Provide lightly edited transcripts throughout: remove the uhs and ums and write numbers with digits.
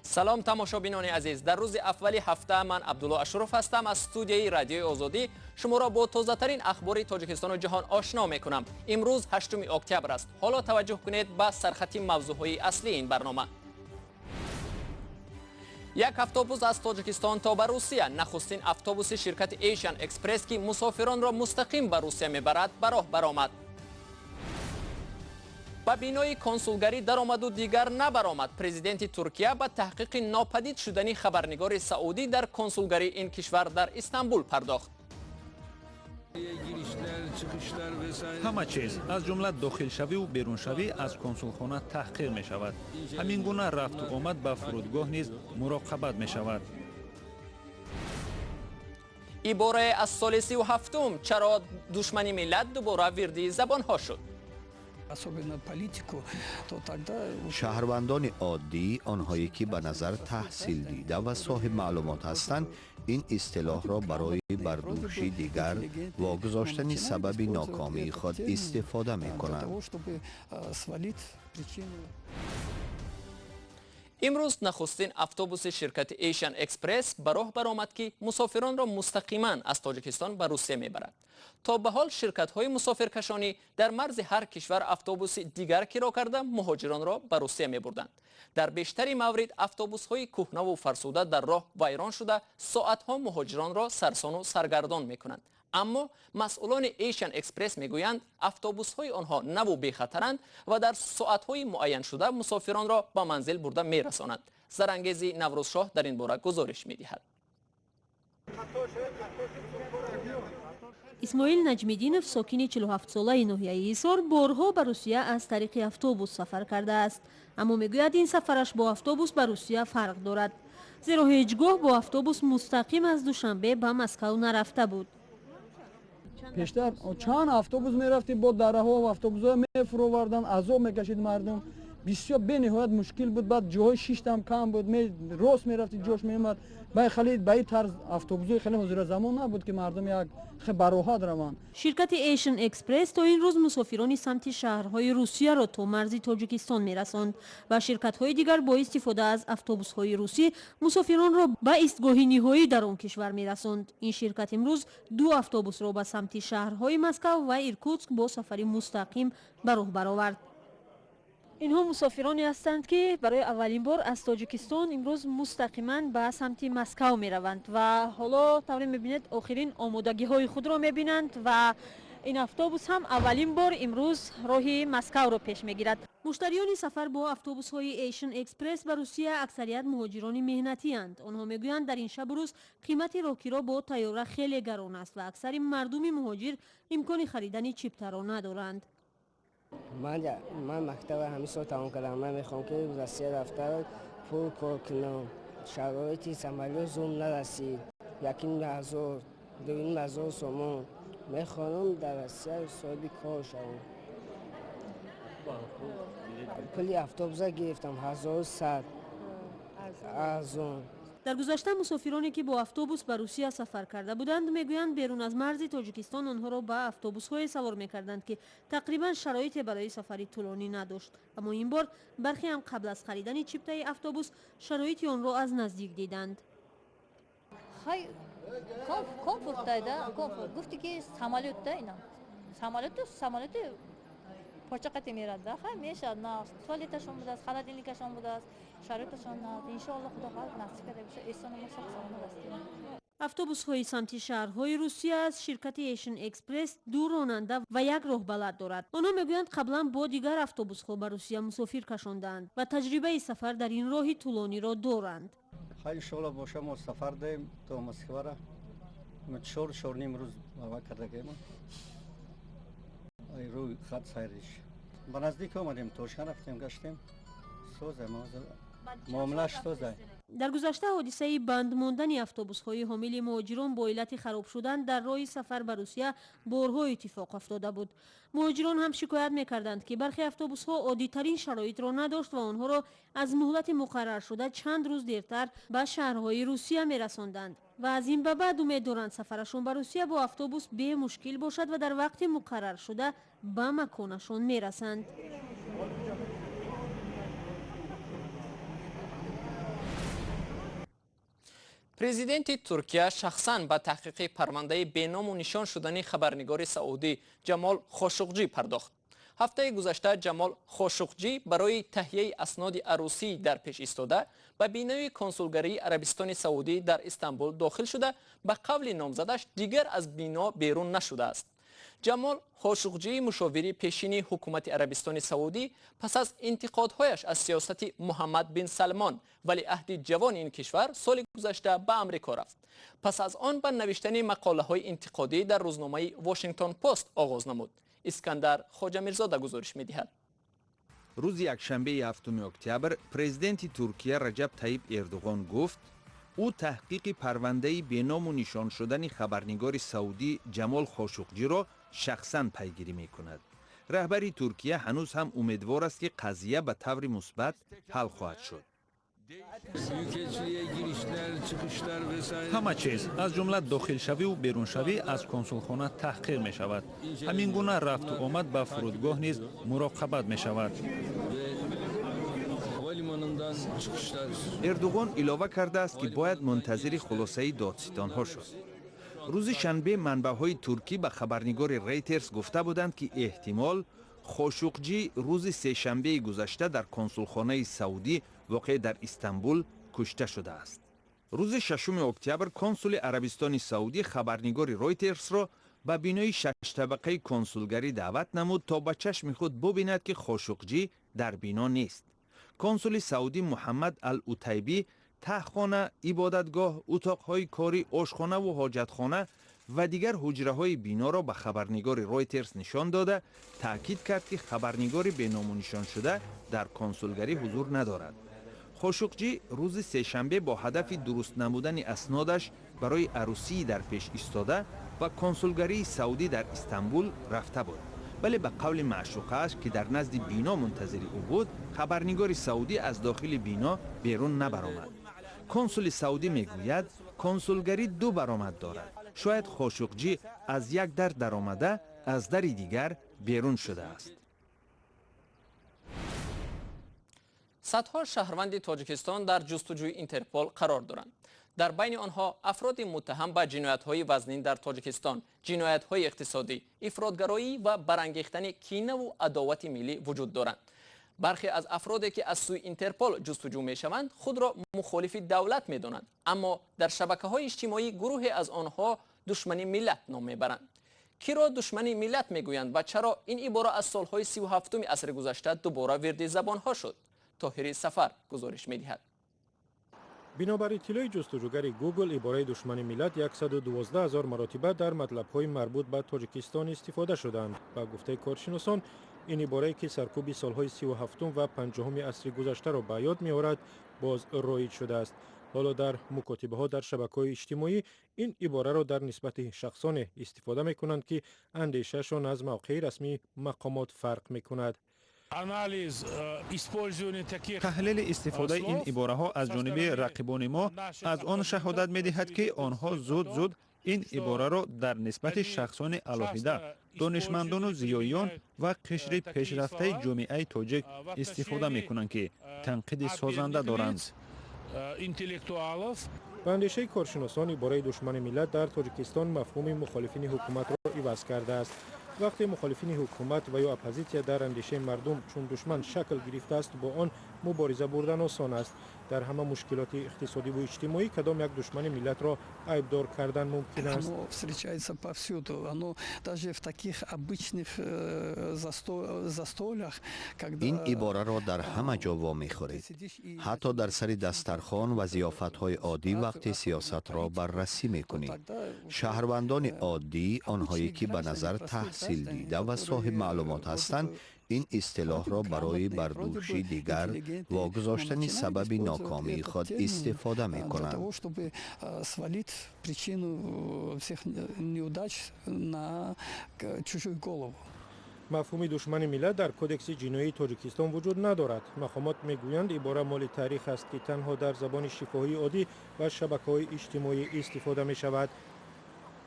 Салом, тамошобинони азиз. Дар рӯзи аввали ҳафта ман Абдулло Ашуров ҳастам. Аз студияи Радиои Озодӣ шуморо бо тозатарин ахбори Тоҷикистону ҷаҳон ошно мекунам. Имрӯз 8 октябр аст. Ҳоло таваҷҷӯҳ кунед ба сархати мавзӯъҳои аслии ин барнома. Як автобус аз Тоҷикистон то ба Русия. Нахустин автобуси ширкати Asian Express, ки мусофиронро мустақим ба Русия мебарад, ба роҳ баромад. Ба бинои консулгарӣ даромаду дигар набаромад. Президенти Туркия ба таҳқиқи нопадид шудани хабарнигори саудӣ дар консулгарии ин кишвар дар Истанбул пардохт. Ҳама чиз, аз ҷумла дохилшавиву беруншавӣ аз консулхона, таҳқиқ мешавад. Ҳамин гуна рафту омад ба фурудгоҳ низ муроқабат мешавад. Иборае аз соли 37-ум: чаро душмани миллат дубора вирди забонҳо шуд? Особенно политику, то тогда Шаҳрвандони оддӣ, онҳое ки ба назар таҳсил дида ва соҳиб маълумот ҳастанд, ин истилоҳро барои бар дӯши дигар вогузоштани сабаби нокомии худ истифода мекунанд. Свалить причину. Имрӯз нахустин автобуси ширкати Asian Express ба роҳ баромад, ки мусофиронро мустақиман аз Тоҷикистон ба Русия мебарад. То ба ҳол ширкатҳои мусофиркашонӣ дар марзи ҳар кишвар автобуси дигар киро карда, муҳоҷиронро ба Русия мебурданд. Дар бештари маврид автобусҳои кӯҳнаву фарсуда дар роҳ вайрон шуда, соатҳо муҳоҷиронро сарсону саргардон мекунанд. Аммо масъулони Asian Express мегӯянд, автобусҳои онҳо наву бехатаранд ва дар соатҳои муайяншуда мусофиронро ба манзил бурда мерасонанд. Зарангези Наврӯзшоҳ дар ин бора гузориш медиҳад. Исмоил Наҷмиддинов, сокини 47-солаи ноҳияи Ҳисор, борҳо ба Русия аз тариқи автобус сафар кардааст. Аммо мегӯяд, ин сафараш бо автобус ба Русия фарқ дорад, зеро ҳеҷ гоҳ бо автобус мустақим аз Душанбе ба Москав нарафта буд. Пештар чанд автобус мерафтӣ, бо дараҳо автобусҳо мефуровардан, азоб мекашид мардум, бисёр бениҳоят мушкил буд. Баъд ҷоҳои шиштам кам буд, рост мерафти, ҷош меомад. Бай хеле ба ин тарз автобусҳои хеле ҳозиразамон набуд, ки мардум як бароҳат раванд. Ширкати Asian Express то ин рӯз мусофирони самти шаҳрҳои Русияро то марзи Тоҷикистон мерасонд ва ширкатҳои дигар бо истифода аз автобусҳои русӣ мусофиронро ба истгоҳи ниҳоӣ дар он кишвар мерасонд. Ин ширкат имрӯз ду автобусро ба самти шаҳрҳои Москав ва Иркутск бо сафари мустақим ба роҳ баровард. Инҳо мусофироне ҳастанд, ки барои аввалин бор аз Тоҷикистон имрӯз мустақиман ба самти Москав мераванд ва ҳоло, тавре мебинед, охирин омодагиҳои худро мебинанд ва ин автобус ҳам аввалин бор имрӯз роҳи Москавро пеш мегирад. Муштариёни сафар бо автобусҳои Asian Express ба Русия аксарият муҳоҷирони меҳнатианд. Онҳо мегӯянд, дар ин шабу рӯз қимати роҳкиро бо тайёра хеле гарон аст ва аксари мардуми муҳоҷир имкони харидани чиптаро надоранд. Ман мактаба ҳамин сол тамом кардам. Ман мехоҳам, ки Россия рафта, пул кор кунам. Шароити самолёт зум нарасид, 1500, 2500 сомон. Мехоҳам дар Россия соҳиби кор шавам. Пули автобуса гирифтам 1100, арзон. Дар гузашта мусофироне, ки бо автобус ба Русия сафар карда буданд, мегӯянд, берун аз марзи Тоҷикистон онҳоро ба автобусҳое савор мекарданд, ки тақрибан шароите барои сафари тӯлонӣ надошт. Аммо ин бор бархе ҳам қабл аз харидани чиптаи автобус шароити онро аз наздик диданд. Комфорт да, комфорт гуфти, ки самолёт да, ина самолёту самолёти почақати мерад да, хай мешад на, туалеташон будааст, холодильникашон будааст, шароиташон на. Иншоалло, Худо хоҳад, насиб карда боша, эҳсону мо сох саломат ҳастем. Автобусҳои самти шаҳрҳои Русия аз ширкати Asian Express ду ронанда ва як роҳбалад дорад. Онҳо мегӯянд, қаблан бо дигар автобусҳо ба Русия мусофир кашондаанд ва таҷрибаи сафар дар ин роҳи тӯлониро доранд. Хай, иншоалло, боша, мо сафар даем то Москвара. 4, 4.5 рӯз ава кардагем, рӯи хат сайриш. Ба наздик омадем, Тошканд рафтем, гаштем, соза муомилаш соза. Дар гузашта ҳодисаи банд мондани автобусҳои ҳомили муҳоҷирон бо иллати хароб шудан дар роҳи сафар ба Русия борҳо иттифоқ афтода буд. Муҳоҷирон ҳам шикоят мекарданд, ки бархе автобусҳо оддитарин шароитро надошт ва онҳоро аз муҳлати муқарраршуда чанд рӯз дертар ба шаҳрҳои Русия мерасонданд. Ва аз ин ба баъд умед доранд, сафарашон ба Русия бо автобус бемушкил бошад ва дар вақти муқарраршуда ба маконашон мерасанд. Президенти Туркия шахсан ба таҳқиқи парвандаи беному нишон шудани хабарнигори саудӣ Ҷамол Хошуқҷӣ пардохт. Ҳафтаи гузашта Ҷамол Хошуқҷӣ барои таҳияи асноди арӯсӣ дар пеш истода ба бинои консулгарии Арабистони Саудӣ дар Истанбул дохил шуда, ба қавли номзадаш, дигар аз бино берун нашудааст. Ҷамол Хошуқҷӣ, мушовири пешини ҳукумати Арабистони Саудӣ, пас аз интиқодҳояш аз сиёсати Муҳаммад бин Салмон, валиаҳди ҷавони ин кишвар, соли гузашта ба Амрико рафт. Пас аз он ба навиштани мақолаҳои интиқодӣ дар рӯзномаи Вашингтон Пост оғоз намуд. Искандар Хоҷамирзода гузориш медиҳад. Рӯзи якшанбеи 7 октябр президенти Туркия Раҷаб Таиб Эрдуғон гуфт, ӯ таҳқиқи парвандаи беному нишон шудани хабарнигори саудӣ Ҷамол Хошуқҷиро шахсан пайгирӣ мекунад. Раҳбари Туркия ҳанӯз ҳам умедвор аст, ки қазия ба таври мусбат ҳал хоҳад шуд. Ҳама чиз, аз ҷумла дохилшавиву беруншавӣ аз консулхона, таҳқиқ мешавад. Ҳамин гуна рафту омад ба фурудгоҳ низ муроқабат мешавад. Эрдуғон илова кардааст, ки бояд мунтазири хулосаи додситонҳо шуд. Рӯзи шанбе манбаъҳои туркӣ ба хабарнигори Рейтерс гуфта буданд, ки эҳтимол Хошуқҷӣ рӯзи сешанбеи гузашта дар консулхонаи саудӣ, воқеъ дар Истанбул, кушта шудааст. Рӯзи 6 октябр консули Арабистони Саудӣ хабарнигори Ройтерсро ба бинои шаштабақаи консулгарӣ даъват намуд, то ба чашми худ бубинад, ки Хошуқҷӣ дар бино нест. Консули саудӣ Муҳаммад ал Утайбӣ таҳхона, ибодатгоҳ, утоқҳои корӣ, ошхонаву ҳоҷатхона ва дигар ҳуҷраҳои биноро ба хабарнигори Ройтерс нишон дода, таъкид кард, ки хабарнигори беномунишоншуда дар консулгарӣ ҳузур надорад. Хошуқҷӣ рӯзи сешанбе бо ҳадафи дуруст намудани аснодаш барои арӯсии дар пеш истода ба консулгарии саудӣ дар Истанбул рафта буд, вале ба қавли маъшуқааш, ки дар назди бино мунтазири ӯ буд, хабарнигори саудӣ аз дохили бино берун набаромад. Консули саудӣ мегӯяд, консулгарӣ ду баромад дорад, шояд Хошуқҷӣ аз як дар даромада, аз дари дигар берун шудааст. Садҳо шаҳрванди Тоҷикистон дар ҷустуҷӯи Интерпол қарор доранд. Дар байни онҳо афроди муттаҳам ба ҷиноятҳои вазнин дар Тоҷикистон, ҷиноятҳои иқтисодӣ, ифротгароӣ ва барангехтани кинаву адовати миллӣ вуҷуд доранд. Бархе аз афроде, ки аз сӯи Интерпол ҷустуҷӯ мешаванд, худро мухолифи давлат медонанд, аммо дар шабакаҳои иҷтимоӣ гурӯҳе аз онҳо душмани миллат ном мебаранд. Киро душмани миллат мегӯянд ва чаро ин ибора аз солҳои 37-уми асри гузашта дубора вирди забонҳо шуд? Тоҳири Сафар гузориш медиҳад. Бинобар иттилои ҷустуҷӯгари Гугл, ибораи душмани миллат 112 000 маротиба дар матлабҳои марбут ба Тоҷикистон истифода шуданд. Ба гуфтаи коршиносон, ин иборае, ки саркӯби солҳои 37 ва 50-уми асри гузаштаро ба ёд меорад, боз роиҷ шудааст. Ҳоло дар мукотибаҳо дар шабакаҳои иҷтимоӣ ин ибораро дар нисбати шахсоне истифода мекунанд, ки андешаашон аз мавқеи расмии мақомот фарқ мекунад. Таҳлили истифодаи ин ибораҳо аз ҷониби рақибони мо аз он шаҳодат медиҳад, ки онҳо зуд зуд ин ибораро дар нисбати шахсони алоҳида, донишмандону зиёиён ва қишри пешрафтаи ҷомеаи тоҷик истифода мекунанд, ки танқиди созанда доранд. Ба андешаи коршиносон, ибораи душмани миллат дар Тоҷикистон мафҳуми мухолифини ҳукуматро иваз кардааст. Вақте мухолифини ҳукумат ва ё оппозитсия дар андешаи мардум чун душман шакл гирифтааст, бо он мубориза бурдан осон аст. Дар ҳама мушкилоти иқтисодиву иҷтимоӣ кадом як душмани миллатро айбдор кардан мумкин аст. Оно встречается повсюду. Оно даже в таких обычных застольях, когда Ин ибораро дар ҳама ҷо вомехӯред, ҳатто дар сари дастархон ва зиёфатҳои оддӣ, вақте сиёсатро баррасӣ мекунӣ. Шаҳрвандони оддӣ, онҳое ки ба назар таҳсилдида ва соҳибмаълумот ҳастанд, ин истилоҳро барои бар дӯши дигар вогузоштани сабаби нокомии худ истифода мекунанд. Свалить причину всех неудач на чужую голову. Мафҳуми душмани миллат дар Кодекси ҷиноии Тоҷикистон вуҷуд надорад. Мақомот мегӯянд, ибора моли таърих аст, ки танҳо дар забони шифоҳии оддӣ ва шабакаҳои иҷтимоӣ истифода мешавад.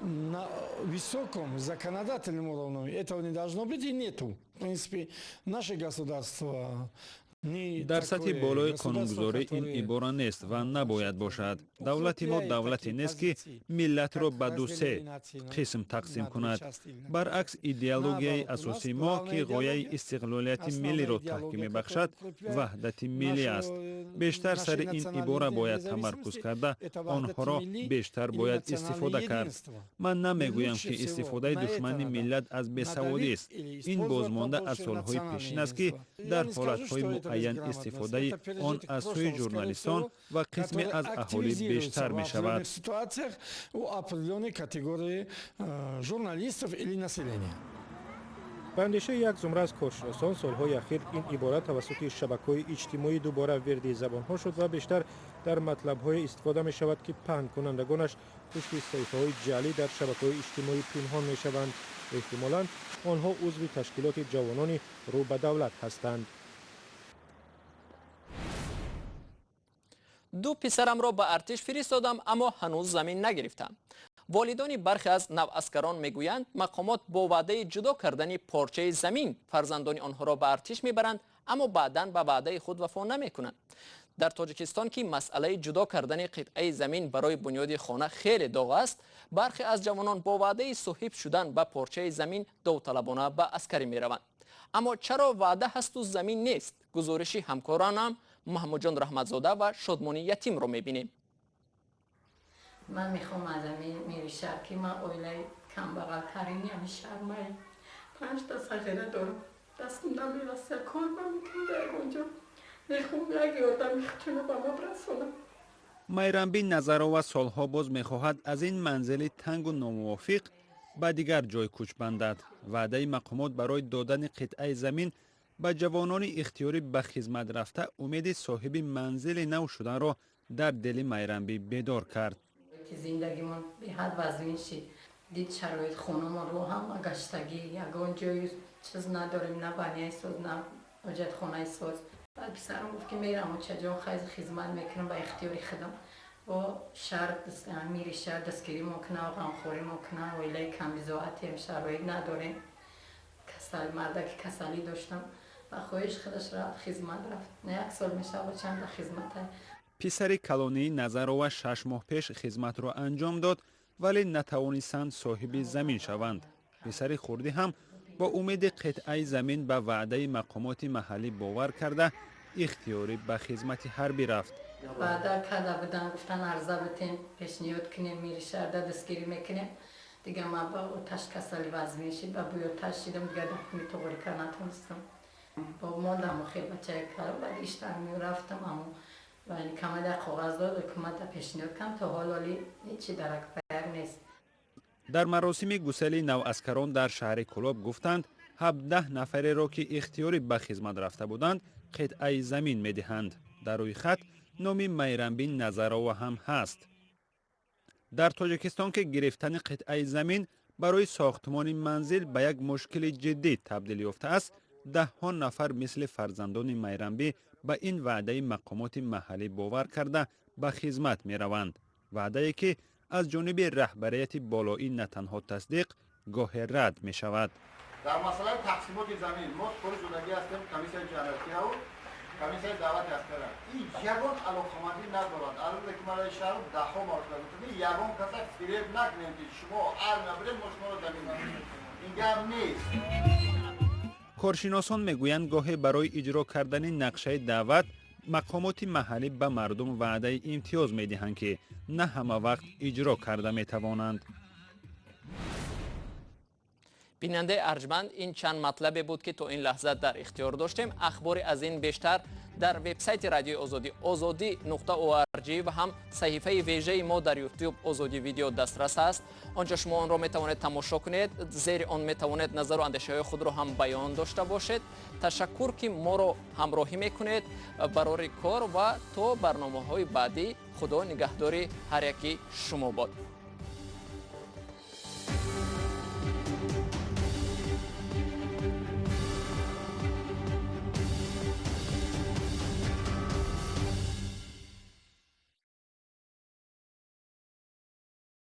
На высоком законодательном уровне этого не должно быть и нету. В принципе, наше государство Дар сатҳи болои қонунгузорӣ ин ибора нест ва набояд бошад. Давлати мо давлате нест, ки миллатро ба ду-се қисм тақсим кунад. Баръакс, идеологияи асосии мо, ки ғояи истиқлолияти миллиро таҳким мебахшад, ваҳдати миллӣ аст. Бештар сари ин ибора бояд тамаркуз карда, онҳоро бештар бояд истифода кард. Ман намегӯям, ки истифодаи душмани миллат аз бесаводист. Ин бозмонда аз солҳои пешин аст, ки дар ҳолатҳои муайян истифодаи он аз сӯи журналистон ва қисме аз аҳолӣ бештар мешавад. Ба андешаи як зумра аз коршиносон, солҳои ахир ин ибора тавассути шабакаҳои иҷтимоӣ дубора вирди забонҳо шуд ва бештар дар матлабҳое истифода мешавад, ки паҳнкунандагонаш пушти саҳифаҳои ҷаълӣ дар шабакаҳои иҷтимоӣ пинҳон мешаванд. Эҳтимолан онҳо узви ташкилоти ҷавонони рӯ ба давлат ҳастанд. Ду писарамро ба артиш фиристодам, аммо ҳанӯз замин нагирифтам. Волидони бархе аз наваскарон мегӯянд, мақомот бо ваъдаи ҷудо кардани порчаи замин фарзандони онҳоро ба артиш мебаранд, аммо баъдан ба ваъдаи худ вафо намекунанд. Дар Тоҷикистон, ки масъалаи ҷудо кардани қитъаи замин барои бунёди хона хеле доғ аст, бархе аз ҷавонон бо ваъдаи соҳиб шудан ба порчаи замин довталабона ба аскарӣ мераванд. Аммо чаро ваъда ҳасту замин нест? Гузориши ҳамкоронам Маҳмудҷон Раҳматзода ва Шодмони Ятимро мебинем. Ман мехоҳам аз ҳамин мери шаҳр, ки ман оилаи камбағалтарини ҳамин шаҳр маем. 5 та сағира дорам. Дастам намераса, кор намекунам дар ягон ҷо. Мехоҳам як ёрдами худшонро ба ма расонам. Майрамбин Назарова солҳо боз мехоҳад аз ин манзили тангу номувофиқ ба дигар ҷой кӯч бандад. Ваъдаи мақомот барои додани қитъаи замин ба ҷавонони ихтиёрӣ ба хизмат рафта умеди соҳиби манзили нав шуданро дар дили Майрамбӣ бедор кард. Зиндагимон беҳад вазнин шид. Дид шароит хонамон рӯ ҳама гаштагӣ, ягон ҷою чиз надорем, на баняи соз, на ҳоҷатхонаи соз. Баъд писарам гуфт, ки мерам очаҷон, хайз хизмат мекунам ба ихтиёри худам. Бо шаҳр, мири шаҳр дастгирӣ мекунам, ғамхорӣ мекунам, оилаи камбизоатем, шароит надорем. Мардаки касалӣ доштам. Ба хоҳиш худаш рафт, хизмат рафт. На як сол мешавад, чанд хизмат. Писари калонии Назарова 6 моҳ пеш хизматро анҷом дод, вале натавонистанд соҳиби замин шаванд. Писари хурдӣ ҳам бо умеди қитъаи замин ба ваъдаи мақомоти маҳаллӣ бовар карда, ихтиёрӣ ба хизмати ҳарбӣ рафт. Ваъда карда буданд, гуфтан арза битем, пешниҳод кунем, мири шаҳрда дастгирӣ мекунем. Дигар ман ба оташ касали вазмин шид, ба бӯи оташ шидам, дигар дакуми тоғорӣ карда натонистам. Бо мондам хел бачаи калон, баъд иштар мерафтам, аммо камада коғаз дод, ҳукумата пешниҳод кам, то ҳол оли ҳечи дарак паяр нест. Дар маросими гусели наваскарон дар шаҳри Кӯлоб гуфтанд, 17 нафареро, ки ихтиёрӣ ба хизмат рафта буданд, қитъаи замин медиҳанд. Дар рӯи хат номи Майрамбин Назарова ҳам ҳаст. Дар Тоҷикистон, ки гирифтани қитъаи замин барои сохтмони манзил ба як мушкили ҷиддӣ табдил ёфтааст, даҳҳо нафар мисли фарзандони Майрамбӣ ба ин ваъдаи мақомоти маҳаллӣ бовар карда ба хизмат мераванд. Ваъдае, ки аз ҷониби раҳбарияти болоӣ на танҳо тасдиқ, гоҳе рад мешавад. Дар масъалаи тақсимоти замин мо супориш додагӣ ҳастем комиссияи ҷамъиятияву комиссияи даъвати аскара. Ин ягон алоқамандӣ надорад. Албатта ки ман шаҳр даҳҳо маротиба гуфтам, ягон каса фиреб накунем, ки шумо армия биред, мо шуморо замин медиҳем. Ин гап нест. Коршиносон мегӯянд, гоҳе барои иҷро кардани нақшаи даъват мақомоти маҳаллӣ ба мардум ваъдаи имтиёз медиҳанд, ки на ҳама вақт иҷро карда метавонанд. Бинандаи арҷманд, ин чанд матлабе буд, ки то ин лаҳза дар ихтиёр доштем. Ахбори аз ин бештар дар вебсайти радиои Озодӣ ozodi.org ва ҳам саҳифаи вежаи мо дар YouTube Озодӣ видео дастрас аст. Онҷо шумо онро метавонед тамошо кунед, зери он метавонед назару андешаҳои худро ҳам баён дошта бошед. Ташаккур, ки моро ҳамроҳӣ мекунед. Барори кор ва то барномаҳои баъдӣ Худо нигаҳдори ҳар яки шумо бод.